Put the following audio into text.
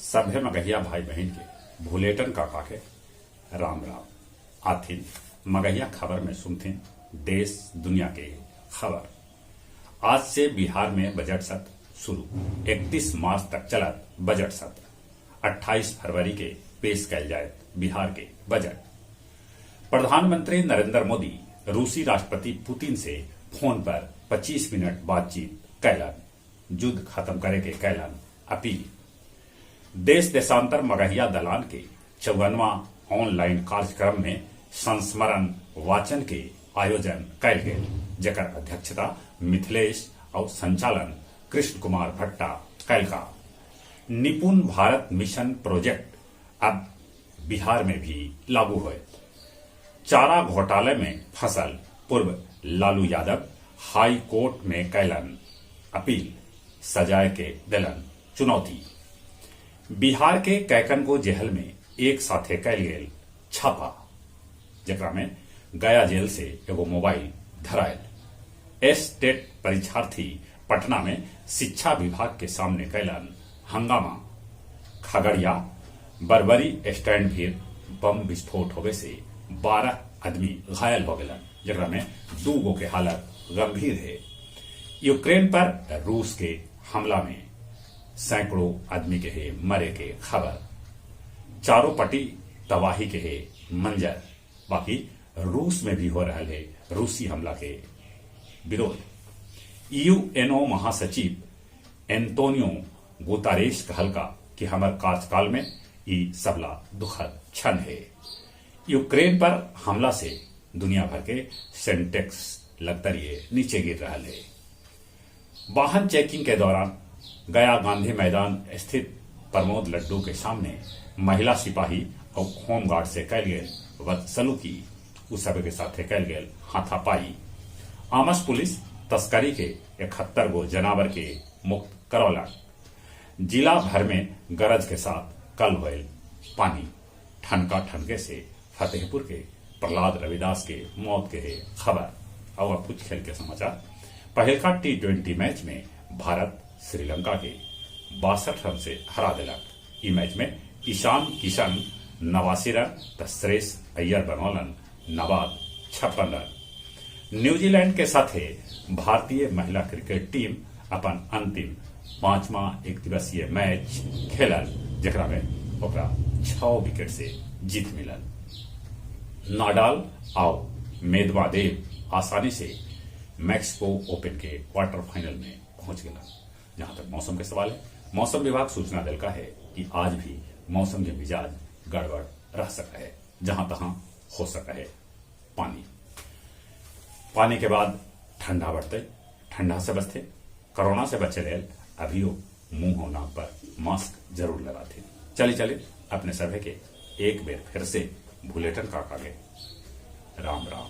सभे मगहिया भाई बहिन के भुलेटन काका के राम राम। आथिन मगहिया खबर में सुनथिन देश दुनिया के खबर। आज से बिहार में बजट सत्र शुरू, 31 मार्च तक चलत बजट सत्र। 28 फरवरी के पेश कैल जायत बिहार के बजट। प्रधानमंत्री नरेंद्र मोदी रूसी राष्ट्रपति पुतिन से फोन पर 25 मिनट बातचीत कैलन, युद्ध खत्म करे के कैलन अपील। देश देशांतर मगहिया दलान के 54वां ऑनलाइन कार्यक्रम में संस्मरण वाचन के आयोजन कैल गेल, जेकर अध्यक्षता मिथिलेश और संचालन कृष्ण कुमार भट्टा कैलका। निपुण भारत मिशन प्रोजेक्ट अब बिहार में भी लागू होयत। चारा घोटाले में फंसल पूर्व लालू यादव हाई कोर्ट में कैलन अपील, सजाए के देलन चुनौती। बिहार के कैकन गो जेहल में एक साथे कैल गेल छापा, जेकरा में गया जेल से एगो मोबाइल धरायल। एस टेट परीक्षार्थी पटना में शिक्षा विभाग के सामने कैलन हंगामा। खगड़िया बरबरी स्टैंड भी बम विस्फोट होवे से 12 आदमी घायल हो गलन, जेकरा में 2 गो के हालत गंभीर है। यूक्रेन पर रूस के हमला में सैकड़ों आदमी के है मरे के खबर। चारों पटी तबाही के है मंजर। बाकी रूस में भी हो रहा है रूसी हमला के विरोध। यूएनओ महासचिव एंटोनियो गुतारेस कहलका कि हमर कार्यकाल में ई सबला दुखद क्षण है। यूक्रेन पर हमला से दुनिया भर के सेंटेक्स लगतरिये नीचे गिर रहा है। वाहन चेकिंग के दौरान गया गांधी मैदान स्थित प्रमोद लड्डू के सामने महिला सिपाही और होमगार्ड से कैल गेल बदसलूकी, उस सब के साथे कैल गेल हाथापाई। आमस पुलिस तस्करी के 71 गो जनावर के मुक्त करौलक। जिला भर में गरज के साथ कल भइल पानी। ठनका ठनके से फतेहपुर के प्रहलाद रविदास के मौत के है खबर। और अब कुछ खेल के समाचार। पहलका T20 match में भारत श्रीलंका के 62 रन से हरा दिलक। ई मैच में ईशान किशन 89 रन त श्रेयस अय्यर बनौलन 56 रन। न्यूजीलैंड के साथे भारतीय महिला क्रिकेट टीम अपन अंतिम 5वां एक दिवसीय मैच खेलल, जेकरा में ओकरा 6 विकेट से जीत मिलल। नाडाल और मेदवादेव आसानी से मैक्सिको ओपन के क्वार्टर फाइनल में पहुंच गए। जहां तक मौसम के सवाल है, मौसम विभाग सूचना दिलका है कि आज भी मौसम के मिजाज गड़बड़ रह सका है, जहां तहां हो सका है पानी। पानी के बाद ठंडा बढ़ते, ठंडा से बचते, कोरोना से बचे लेल अभियो मुंह और नाक पर मास्क जरूर लगाते। चले चले अपने सभे के एक बेर फिर से भुलेटन काका के राम राम।